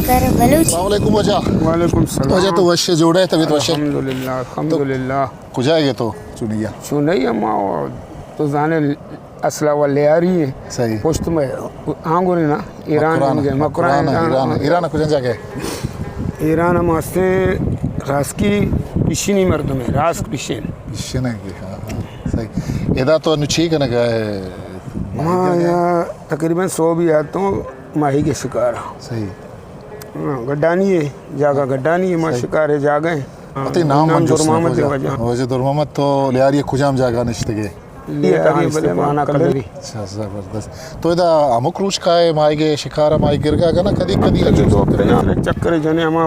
سر بلوچ۔ السلام علیکم واجہ۔ وعلیکم السلام۔ واجہ تو وش ئے، جوڑ ئے، طبیعت وش ئے؟ الحمدللہ، الحمدللہ۔ تو کجا ئے تو چونیا؟ چونیا ما تو زانے اصلا و لیاری ئے۔ صحیح۔ پشت میں آنگورے نا، ایران مکران، مکران، مکران، ایران۔ ایران۔ ایران کجا جاگہ ئے؟ ایران ہم ہستیں راسکی پشینی مردم ئے، راسک پشین۔ پشین ئے کہ، ہاں، ہاں۔ صحیح۔ ادا تو انو چی کنگا ئے؟ ما یا تقریباً سو بھی آتوں ماہیگ ئے شکار۔ صحیح۔ ہاں، گڈانی ئے، جاگہ گڈانی ئے، ما صحیح۔ شکار ئے جاگہ ئے۔ وتی نام نام من جست نہ درمحمد واجہ۔ واجہ درمحمد تو لیاری کجام جاگہ نشتگ ئے؟ لیاری بلے ما کلری۔ اچھا، زبردست۔ تو ادا ہمک روچ کائے ماہیگ ئے شکار، ماہیگ گرگا، اگاں نہ کدی کدی کدی دو ہفتے نا چکر جنے ہما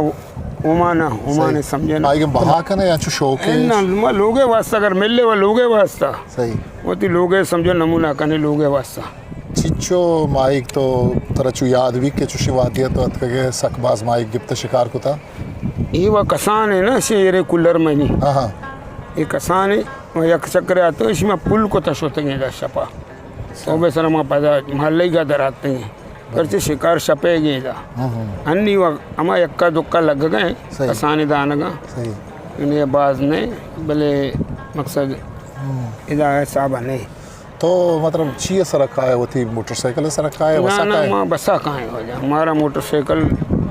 عمان، عمان صحیح۔ سمجھے نا۔ ماہیگ بہا کنے یا چو شوق ئے؟ نہ، ما لوگے واسطہ اگر ملے و لوگے واسطہ۔ صحیح۔ وتی لوگے سمجھو نمونہ کنے لوگے واسطہ۔ چچو ماہیگ تو ترا چو یاد بی کہ چوشیں وہدے تو اتکگے سک باز ماہیگ گپتہ شکار کتا؟ اے و کسان ئے نا، شیرے کلر منی۔ ہاں، ہاں۔ اے کسان ئے، و یک چکرے آتو، اشی ما پل کتا شتگیں دا شپا۔ صحیح۔ صوبے سر ما پدا محلہ گا در آتگیں۔ پرچہ شکار شپے گیں دا۔ ہاں، ہاں۔ انی و ہما یکا دکا لگگا ئے، صحیح۔ کسان دانگا۔ صحیح۔ انہیں باز نے، بلے مقصد ہاں۔ ادا حساب نے۔ تو مطلب چی سرا کائے؟ وتی موٹر سائیکل سرا کائے؟ نہ، وسا نہ، کائے؟ ما بسا کائے واجہ۔ ہمارا موٹر سائیکل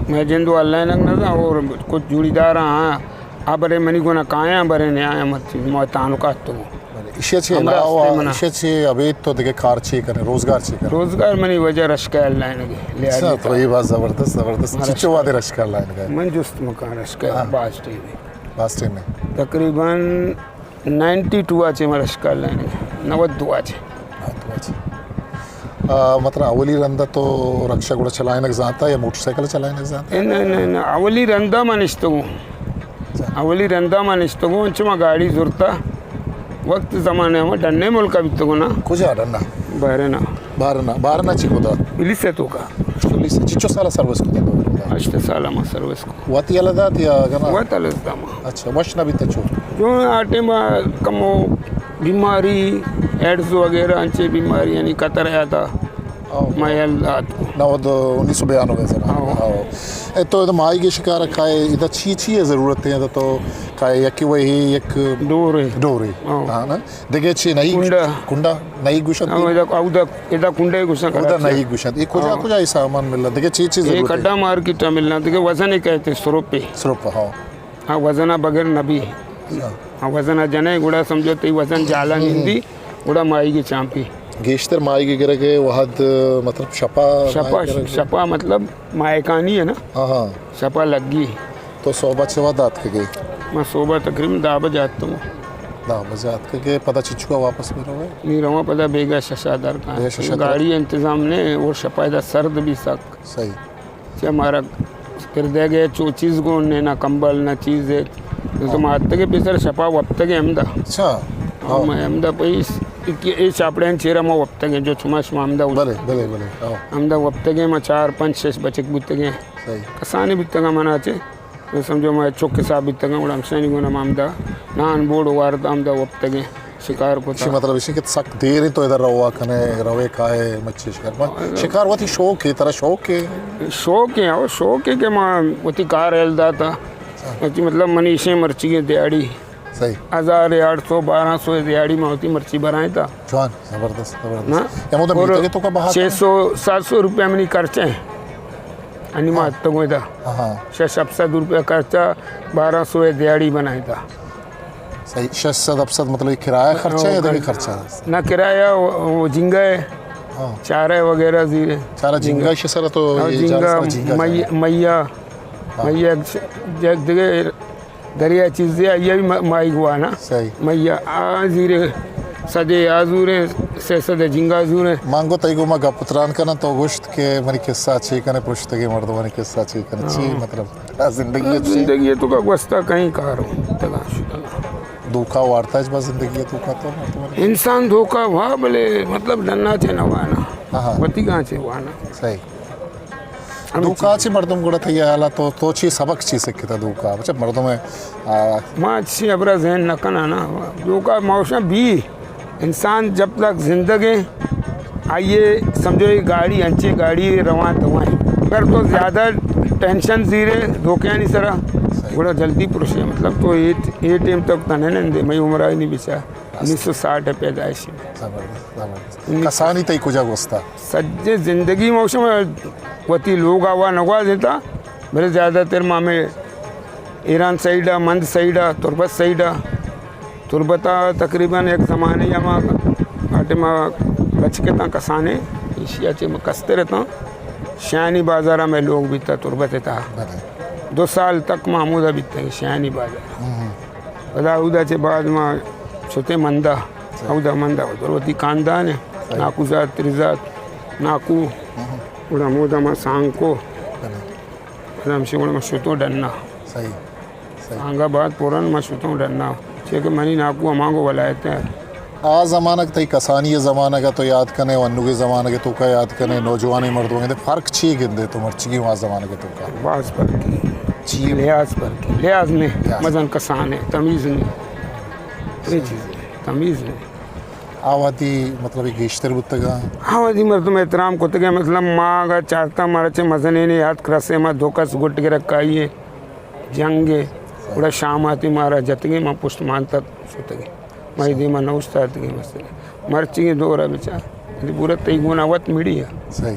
میں جندو اللہ نگ نہ تھا اور کچھ جوڑی دار ہاں، آ برے منی گونا کائے، برے نے آیا مرچی، ما تانو کاتو۔ بلے، ایشی چی ہمراہ علاوہ، ہستے منا۔ ایشی چی ابید تو دگہ کار چی کنے، روزگار چی کنے؟ روزگار منی واجہ رشکہ اللہ نگے، لے اچھا، آلی تو کا۔ یہ بات زبردست، زبردست۔ ہاں، چچو رشکہ۔ وادے رشکہ اللہ نگے؟ من جست مکان رشکہ، ہاں۔ باز ٹیم ئے۔ باز ٹیم ئے۔ تقریباً نائنٹی ٹو آ چہ ما رشکہ لائینگ، نود دو آ چہ۔ نود دو آ چہ۔ آ، مطلب اولی رندا تو رکشہ گڑا چلائینگ زانتا یا موٹر سائیکل چلائینگ زانتا؟ نہ، نہ، نہ، اولی رندا ما نشتگوں۔ اچھا۔ اولی رندا ما نشتگوں، انچو ما گاڑی زرتا۔ وقت زمانے ہم ڈنے ملکا بیتگوں نا۔ کجا ڈنا؟ بحرین۔ بارنا، بارنا چی کتا؟ پولیس ءِ توکا۔ پولیس ءِ۔ چنچو سالا سروس کتا تو؟ ہشت سالا ما سروس کو۔ وت یلہ دات یا گنا؟ وت یلہ دات ما۔ اچھا، وش نہ بیتا چو؟ چون آ ٹائم کمو بیماری، ایڈز وغیرہ انچے بیماری یعنی قطر آیا تھا۔ او۔ ما یلہ دات کو۔ نود، انیس سو بیانوے سے۔ او۔ او۔ اے تو ادا ماہیگ شکار کائے، ادا چی چی ضرورت ہے؟ ادا تو کائے یک وہی، یک ڈورے۔ ڈورے۔ او۔ ہاں نا؟ دگہ چی نئی کنڈا۔ کنڈا نئی گوشنت؟ ہاں، ادا، ادا، ادا کنڈا گوشنت اودا کراچی۔ نئی گوشنت۔ اے کجا، ہاں۔ کجا اے سامان ملنا؟ دگہ چی چی اے ضرورت ہے؟ کڈا مارکیٹ ملنا۔ دگہ وزن ئے کہتے سروپے۔ سروپا، ہاں۔ ہاں، وزن بغیر نبی۔ اچھا۔ ہاں، وزن جنے گڑا سمجھو تئی وزن جالا ہم۔ نندی، گڑا ماہیگ چامپی۔ گیشتر ماہیگ گرگ ءِ وہد مطلب شپا شپا، ماہیگ گرگ ءِ؟ شپا مطلب ماہکانی ہے نا؟ ہاں، ہاں۔ شپا لگی۔ تو صوبہ چہ وہد آتکگے؟ من صوبہ تقریباً دہ بجہ آتکوں۔ دہ بجہ آتکگے، پدا چنچکا واپس بہ روئے؟ نی رواں پدا بیگا ششا در کائیں۔ بیگا ششا در۔ گاڑی انتظام نے اور شپا ادا سرد بھی سک۔ صحیح۔ چہ مارا کردے گئے چو چیز گون نے، نہ کمبل، نہ چیز ہے۔ تو ہاں۔ ما آتکگے پیسر شپا وپتگے ہمدا۔ اچھا۔ ہاں، ہاں۔ میں ہمدا پیس، اے چاپڑیں چیرا ما وپتگے، جو چما شما ہمدا۔ بلے، بلے، بلے، ہاں۔ ہمدا وپتگے ما چار، پنچ، شش بچک بوتگے۔ صحیح۔ کسانی بیتگا منا چے۔ تو سمجھو، ما چک حساب بیتگاں، گڑا ہمشانی گونا ما ہمدا نان بوڑ وارت، ہمدا وپتگیں، شکار کتا۔ اسی مطلب اسی کہ سک دیر تو ادا روا کنے، روے کائے مچھی شکار۔ ما ہاں۔ شکار وتی شوق ہے، ترا شوق ہے؟ شوق ہے، او شوق ہے کہ ما وتی کار ہیل داتا۔ اچھا۔ وتی مطلب منی اشیں مرچی دیہاڑی۔ صحیح۔ ہزار، آٹھ سو، بارہ سو دیہاڑی ما وتی مرچی برائیں تا۔ جوان، زبردست، زبردست۔ نا؟ یا مدام اور میتگے تو کا بہا چھ سو، سات سو روپیہ منی خرچ ہے۔ انی ما ہاں۔ اتگوں ادا۔ ہاں، ہاں۔ شش ہپت سد روپیہ خرچہ، بارہ سو دیہاڑی بنائیں تا۔ صحیح، شش سد ہپت سد مطلب کرایہ خرچہ ہے یا ہاں، دگہ خرچہ؟ نہ کرایہ، وہ، وہ جھینگا ہے، ہاں۔ چارہ وغیرہ زیرے۔ چارہ جھینگا، جھینگا۔ شسر تو ہاں، یہ جھینگا، جال سر جھینگا مئی-، چارہ۔ میا، ہاں۔ میا، یک دگہ دریا چیزے آئی بھی ما-، ماہیگ وانا۔ صحیح۔ میا آ زیرے سدے آ زوریں، سے سدے جھینگا زوریں۔ مانگو تئی گو ما گپ تران کناں، تو گوشت کہ منی قصہ چی کنے، پرشتگیں مردمانی قصہ چی کنے، چی ہاں۔ مطلب آ زندگی چی؟ زندگی تو کا گوستا کہیں کارو تگا شدہ۔ دھوکا وارتا اچ با زندگی تو کا تو مطلب؟ انسان دھوکا وا بلے مطلب ڈنا چے نہ وانا۔ ہاں، ہاں۔ وتی گاں چے وانا۔ صحیح۔ ہمے دھوکا چی۔ چی مردم گڑا تئی حالا تو، تو چی سبق چی سکتا دھوکا؟ بچہ مردم ہے، آ، ما چی ابرا ذہن نہ کنا نا۔ دھوکا موشا بھی انسان جب تک زندگ ہیں، آئیے سمجھو یہ گاڑی انچے گاڑی روان دوائیں۔ اگر تو زیادہ ٹینشن زیرے دھوکیانی سرا، صحیح۔ گڑا جلدی پرشے، مطلب، تو اے، اے ٹیم تک تنے نندے، مئی عمر آئی نہیں بچا، بس۔ انیس سو ساٹھ پیدائشی۔ زبردست، زبردست۔ کسانی تئی کجا گوستا؟ سجے زندگی موسم وتی لوگ آوا نگوازتا، بلے زیادہ تر ما میں ایران سائیڈا، مند سائیڈا، تربت سائیڈا۔ تربتا تقریباً یک زمانے ہما آ ٹائما بچکتاں کسانے، ایشیا چہ ما کستر اتاں۔ شیانی بازارا میں لوگ بیتا تربت تا۔ بلے۔ دو سال تک ما ہمودا بیتا شیانی بازار۔ ہم۔ پدا اودا چہ بعد ما شتے مندا، صحیح۔ اودا مندا ادھر وتی خاندان ہے، صحیح۔ ناکو زاد، ترزاد، ناکو، ہم۔ گڑا مودا ما سانکو۔ بلے۔ پدا ہمشی گڑا ما شتوں ڈنا۔ صحیح۔ صحیح۔ سانگا بعد پورن ما شتوں ڈنا۔ چے کہ منی ناکو ہمانگو ولایت ہے۔ آ زمانگ تئی کسانی زمانگ تو یاد کنے و انوگے زمانگ توکا یاد کنے، نوجوانیں مردمے، فرق چی گندے تو مرچیگی و آ زمانگ توکا؟ باز فرق ہے۔ چی؟ لحاظ فرق ہے۔ لحاظ نہیں، لحاظ۔ مزن کسانے، تمیز نہیں۔ یہ چیز ہے، تمیز نہیں۔ آ وہدی مطلب گیشتر بوتگا؟ آ وہدی مردم احترام کتگے، مطلب ما اگا چارتا مارا چہ مزنینے یاد کرسے، ما دو کس گٹ گرک آئیے۔ جنگ ء گڑا شام آتی مارا جتگیں، ما پشت مانتا شتگیں۔ ما اے دیما نہ اوشتاتگیں مثلاً۔ مرچیگیں دور ء بچار، پورا تئی گونا وت مڑی ء۔ صحیح،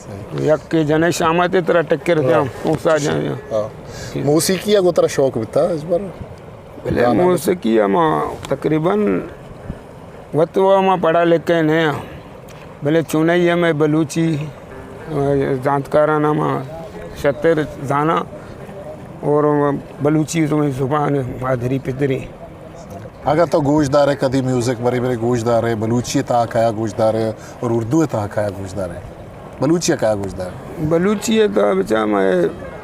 صحیح۔ یک کے جنے شام آتے ترا ٹکر دیاں، ہاں۔ اوسا جان۔ ہاں۔ موسیقی ء گوں ترا شوق بیتا اس بار؟ بلے گانا موسیقی ء ما تقریباً وت و ما پڑھا لکھے نہ آں، بلے چونائی ہمے بلوچی، آ، زانتکاراں ما شتر زاناں اور بلوچی تو زبان مادری پدری۔ اگر تو گوش دارے کدی میوزک بری بری گوش دارے، بلوچی تا کیا گوش دارے اور اردو تا کیا گوش دارے؟ بلوچی کیا گوش دارے؟ بلوچی تو بچا میں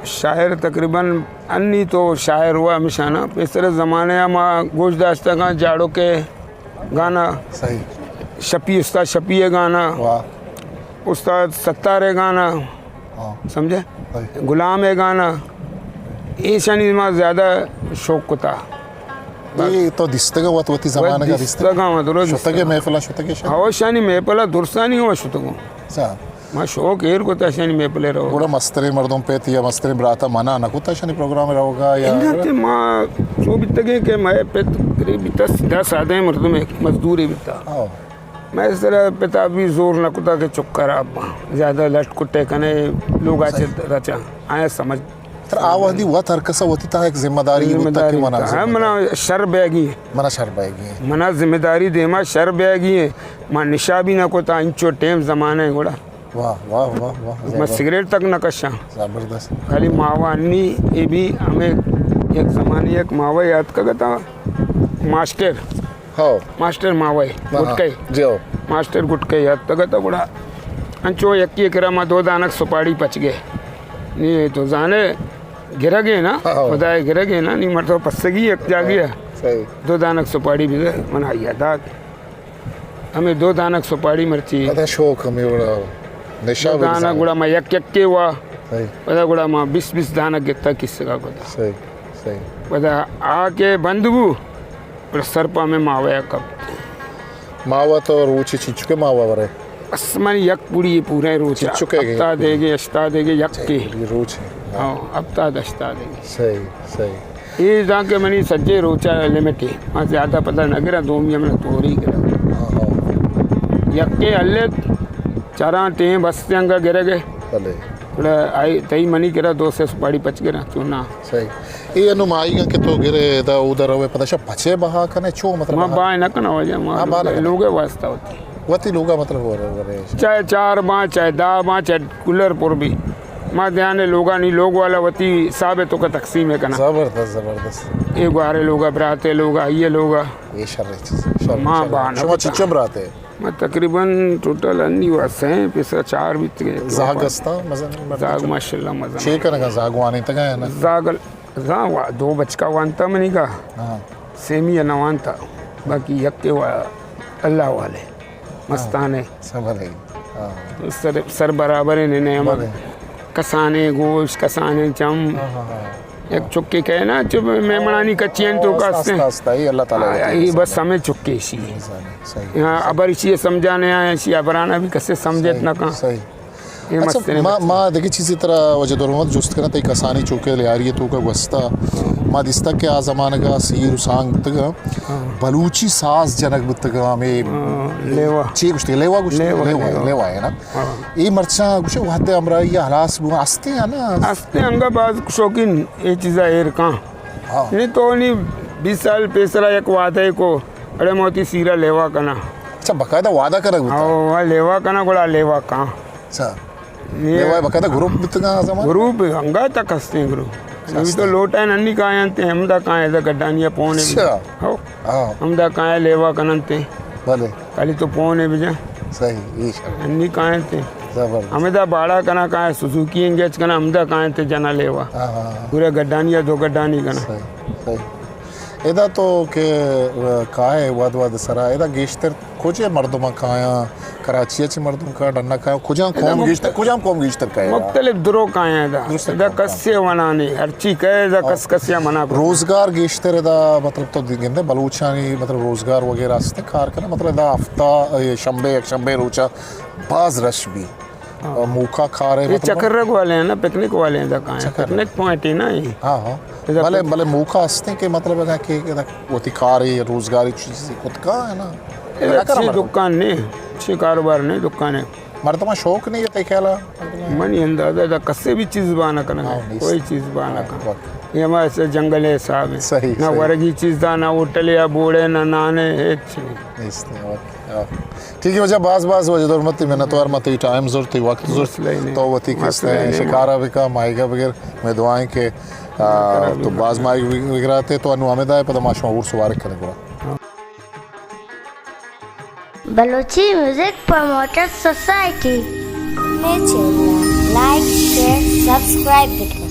شاعر تقریباً انی تو شاعر ہوا ہمیشہ نا۔ پیسر زمانے ما گوش داشتگاں جاڑو کے گانا۔ صحیح۔ شپی، استاد شپی ء گانا۔ واہ۔ استاد ستار ء گانا۔ ہاں۔ سمجھے؟ صحیح۔ غلام ء گانا۔ ایشانی ما زیادہ شوق کتا۔ اے تو دیستگا وت وتی زمانگ ء دیستگا؟ دیستگا، ما درست شتگے دیستگا۔ محفل ء شتگے شاید؟ ہاں، شانی محفل ء درستانی ہوا شتگوں۔ اچھا۔ ما شوق ایر کتا شانی محفل ء رو۔ گڑا مستریں مردم پت یا مستریں براتا منع نہ کتا شانی پروگرام ء روگا یا؟ انگا کہ ما چو بیتگیں کہ مئے پت غریب بیتا، سیدھا سادہ مردم، مزدورے بیتا۔ ہاں۔ مئے سر پتا بھی زور نہ کتا کہ چک خراب باں، زیادہ لٹ کٹے کنے لوگا چہ رچاں، آیا سمجھ۔ تر آ وہدی وت ہر کسا وتی تا ایک ذمہ داری ذمہ بوتا کہ داری منا تا۔ ذمہ ہاں، داری۔ منا شر بیگی ہے۔ منا شر بیگی ہے۔ منا ذمہ داری دیما شر بیگی ہے۔ ما نشا بھی نہ کتا، انچو ٹیم زمانہ ہے گڑا۔ واہ، واہ، واہ، واہ، ما زبر۔ سگریٹ تک نہ کشاں۔ زبردست۔ خالی ماوا انی، اے بھی ہمیں یک زمانے یک ماوا یاد کا گتا، ماسٹر۔ ہاؤ۔ ماسٹر ماوئے، ہاں، ہاں۔ گٹکئے۔ جی ہاؤ۔ ماسٹر گٹکئے یاد تگت گڑا۔ انچو یکی کرا ما دو دانک سپاڑی پچ گئے۔ نی تو زانے گرگے نا، ہاں، ہاں۔ خدائے گرگے نا، نی مرتو پسگی یک جاگی ہے۔ صحیح۔ دو دانک سپاڑی بھی من آئی داد۔ ہمیں دو دانک سپاڑی مرچی۔ ادا شوق ہمیں گڑا نشہ دو بھی دانک زانے۔ گڑا ما یک یک کے ہوا۔ صحیح۔ پدا گڑا ما بیس بیس دانک گتا کسگا کتا۔ صحیح۔ صحیح۔ پدا آ کے بند بو، پر سر پا میں ماویا کپت۔ ماوا تو روچے چنچکے ماوا ورے؟ بس من یک پوڑی پورے روچا۔ چنچکے گئے؟ ہفتاد دے گے، ہشتاد دے گے، یک کے۔ یہ روچ ہے۔ ہاں، ہفتاد ہشتاد دے گے۔ صحیح، صحیح۔ یہ جان کے منی سجے روچا لمٹی۔ ما زیادہ پتہ نہ گرا، دومی ہم نہ توری گرا۔ ہاں، ہاں۔ یک کے الت چاراں ٹیم بس انگا گرے گئے۔ بلے۔ تھوڑا آئی، تئی منی کرا دو سے سپاڑی پچ گرا، چونا۔ صحیح۔ اے انو مائی گن کہ تو گرے دا اودا روے پدا شپ پچے بہا کنے چو مطلب ما بہا؟ بہا نہ کنا وجہ ما ہاں، بہا نہ کنے۔ لوگے واسطہ ہوتی۔ وتی لوگا مطلب ہو رہے۔ چاہے چار باں، چاہے دہ باں، چاہے کلر پر بھی۔ ما دیانے لوگا نی لوگ والا وتی حساب ہے تو کا تقسیم ہے کنا۔ زبردست، زبردست۔ اے گوارے لوگا، براتے لوگا، یہ لوگا۔ یہ شر ہے چیز۔ شر، ما شر۔ بہا نہ شما کتا۔ چچم براتے؟ ما تقریباً ٹوٹل انی واسطے ہیں، پیسرا چار بیت گئے۔ زاگ استا، مزن مردم زاگ چو؟ ماشاءاللہ مزن۔ چے کنگا زاگ وانے تگا ہے نا؟ زاگ زاں وا-، دو بچکا وانتا منی کا۔ ہاں۔ سیمی ء نہ وانتا۔ باقی یکے وا-، اللہ والے۔ مستانے۔ ہاں۔ سبر ہے۔ ہاں۔ سر، سر برابر ہیں، نے ہم بلے۔ کسانے گوش، کسانے چم۔ ہاں، ہاں، ہاں۔ یک چکے کہے نا، چپ مہمنانی کچی ہیں تو ہاں، کاستے۔ آستہ، آستہ، یہ اللہ تعالیٰ ہاں، رحمت یہ کرے۔ بس ہمیں چکے سی۔ صحیح۔ ہاں، ابر اسی سمجھانے آئے، اسی ابرانا بھی کسے سمجھت صحیح، نہ کہاں۔ صحیح۔ اے اچھا، مستریں ما، بچے۔ ما دگہ چیزے ترا واجہ دور محمد جست کناں، تئی کسانی چوکے لیاری توکا گوستا، ما دیستا کہ آ زمانگا سیر و سانگ بوتگا، ہاں۔ بلوچی ساز جنگ بوتگا، ہمے ہاں، لیوا۔ چی گوشتے؟ لیوا گوشتے؟ لیوا، لیوا، لیوا۔ لیوا ہے نا؟ ہاں۔ اے مرچاں گوشے وہدے ہمراہی ہلاس بو، ہستے ہیں نا؟ ہستے انگا باز شوقین اے چیزا ایر کاں۔ ہاں۔ نی تو نی بیس سال پیسرا یک وعدہ کو، اڑے موتی سیرا لیوا کنا۔ اچھا، باقاعدہ وعدہ کنگ بوتا؟ ہاں، لیوا کنا، گڑا لیوا کاں۔ اچھا۔ لیوا باقاعدہ گروپ بوتگا آ زمان؟ گروپ انگا تک ہستیں گروپ۔ اچھا، نی تو لوٹا ننی کاینتے، ہمدا کاین، ادا گڈانی پونے۔ اچھا۔ ہو۔ ہاں۔ ہمدا کاین لیوا کننتے۔ بلے۔ کالی تو پونے بجا۔ صحیح، ایش۔ ننی کاینتے۔ زبردست۔ ہمدا باڑا کنا کاین، سوزوکی انگیج کنا، ہمدا کاینتے جنا لیوا۔ ہاں، ہاں، ہاں۔ پورا گڈانی یا دو گڈانی کنا۔ صحیح، صحیح۔ ادا تو کہ، آ، کائے واد واد سرا، ادا گیشتر کجے مردم کایاں، کراچی چی مردم کا، ڈنا کایاں، کجام قوم ادا گیشتر، مخت-، کجام قوم گیشتر کائے؟ مختلف درو کایاں ادا۔ درست ادا کام۔ کسے ونا نی، ہرچی کئے ادا ہاں۔ کس کسیا منا۔ روزگار گیشتر ادا، مطلب تو دی-، گندے بلوچانی، مطلب روزگار وغیرہ است کار کنا، مطلب ادا ہفتہ، اے، شنبے، یک شنبے روچا باز رش بی۔ ہاں۔ موقع کارے، اے مطلب؟ چکر رگ والے ہیں نا، پکنک والے ہیں ادا کائیں۔ چکر رگ۔ پکنک پوائنٹ ہے نا یہ۔ ہاں، ہاں۔ ادا بلے، پکنک۔ بلے موقع ہستے کہ مطلب ادا کہ ادا وتی کارے، روزگاری چیزی کت کا ہے نا؟ ادا ادا کرا اچھی مردم۔ دکان نہیں، اچھی کاروبار نہیں، دکان ہے۔ مردماں شوق نہیں ہے تے خیالا؟ منی اندازہ ادا کسے بھی چیز بانا کرنا ہاں، ہے، نہیں۔ کوئی چیز بانا ہاں، کرنا۔ وقت۔ یہ ہمارے سے جنگل ہے حساب ہے۔ صحیح، نہ صحیح۔ ورگی چیز دا، نہ ہوٹل یا بوڑے، نہ نانے، ہچ نہیں۔ نہیں، نہیں، وقت۔ ہاں۔ ٹھیک ہے، واجہ باز باز واجہ دور محمد، تئی منتوار، ما تئی ٹائم زرت، تئی وقت زرت، مسئلہ ہی نہیں۔ تو وتی مسئلہ ہی کستے نہیں۔ شکارا بکا، ماہیگا بگر، میں دعائیں کہ، آ، تو باز ماہیگ بگراتے، تو انو ہمیں دائے، پدا ما شما اور سوارک کریں گوا۔ بلوچی میوزک پروموٹر سوسائٹی۔ میں چینل لائک، شیئر، سبسکرائب بکنے۔